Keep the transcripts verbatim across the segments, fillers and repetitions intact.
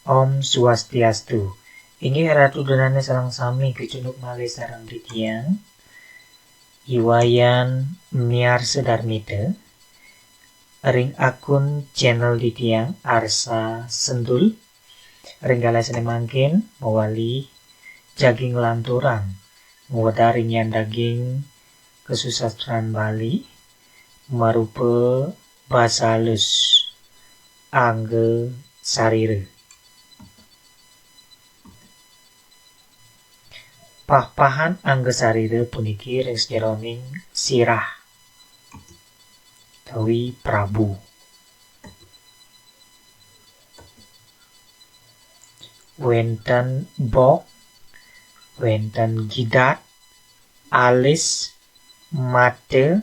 Om Swastiastu. Inggih Ratu Donane sareng sami kecunduk malih sareng titiang. I Wayan Miar Sedarmite ring akun channel titiang Arsa Sentul. Ring galah sane mangkin mawali jagi nglanturang ngwedar ring yan daging kasusastran Bali marupa basa alus angga sarira. Pah-pahan angga sarira puniki ring sajeroning sirah utawi prabu. Wenten bok, wenten gidat, alis, mata,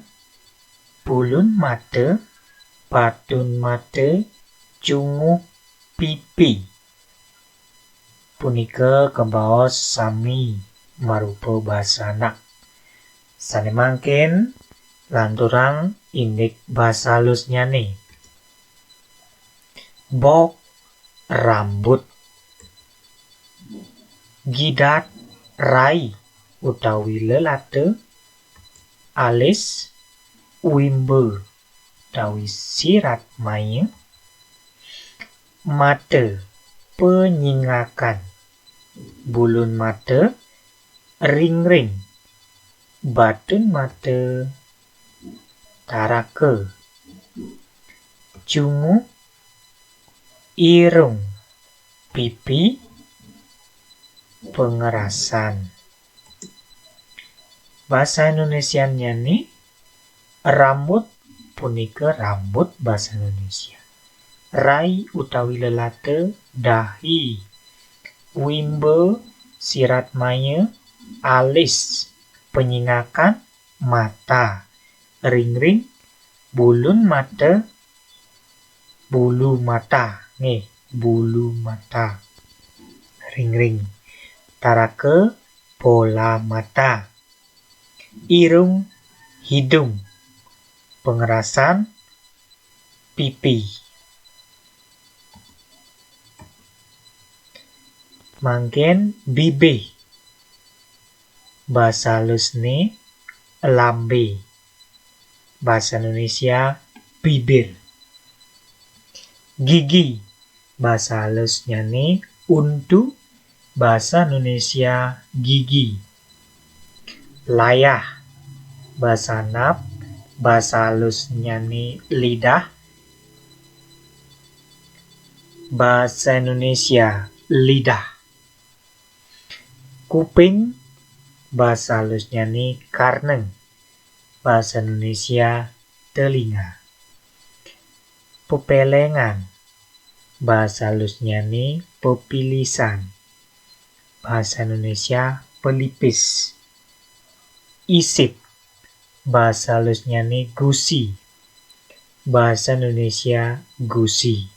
bulun mata, batun mata, cunguh, pipi. Punika kabaos sami marupa basa anak. Sane mangkin lanturang indik basa alusnyane. Bok, rambut. Gidat, rai utawi lelata. Alis, wimba utawi sirat maya. Mata, panyingakan. Bulun mata, ringring. Batun mata, taraka. Cunguh, irung. Pipi, pangerasan. Basa Indonesiannyane, rambut punika rambut basa Indonesia. Rai utawi lelata, dahi. Wimba, sirat maya. Alis, panyingakan. Mata, ringring. Bulun mata, bulu mata, nggih, bulu mata. Ringring. Taraka, bola mata. Irung, hidung. Pangerasan, pipi. Mangkin bibih. Basa alusne, lambe. Basa Indonesia, bibir. Gigi, basa alusnyane untu, basa Indonesia, gigi. Layah, basa anak, basa alusnyane lidah, basa Indonesia, lidah. Kuping, basa alusnyane karna, basa Indonesia, telinga. Pepelengan, basa alusnyane pepilisan, basa Indonesia, pelipis. Isip, basa alusnyane gusi, basa Indonesia, gusi.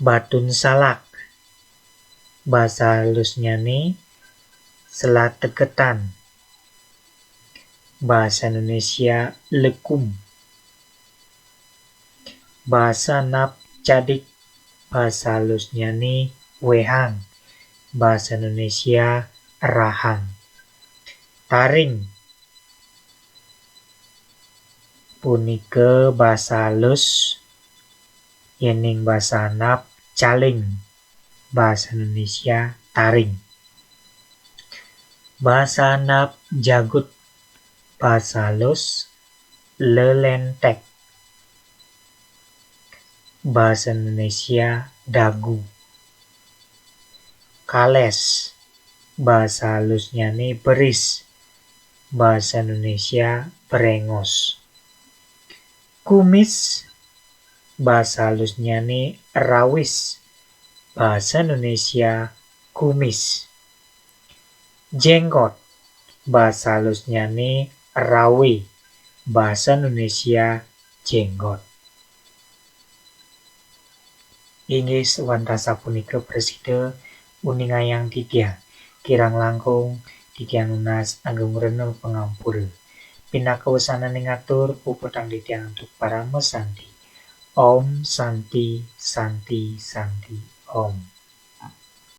Batun salak, basa alusnyane selategetan, basa Indonesia, lekum. Basa anak cadik, basa alusnyane, wehang, basa Indonesia, rahang. Taring, punika basa alus, yening basa anak, caling, basa Indonesia, taring. Basa anak, jagut, basa alus, lelentek, basa Indonesia, dagu. Kales, basa alusnyane beris, basa Indonesia, brengos. Kumis, basa alusnyane rawis, basa Indonesia, kumis. Jenggot, basa alusnyane rawe, basa Indonesia, jenggot. Inggih, sapunika prasida uningayang titiang. Kirang langkung titiang nunas agung rena pangampura. Pinaka wesananing atur, puputang titiang antuk parama santi. Om Shanti, Shanti, Shanti, Om.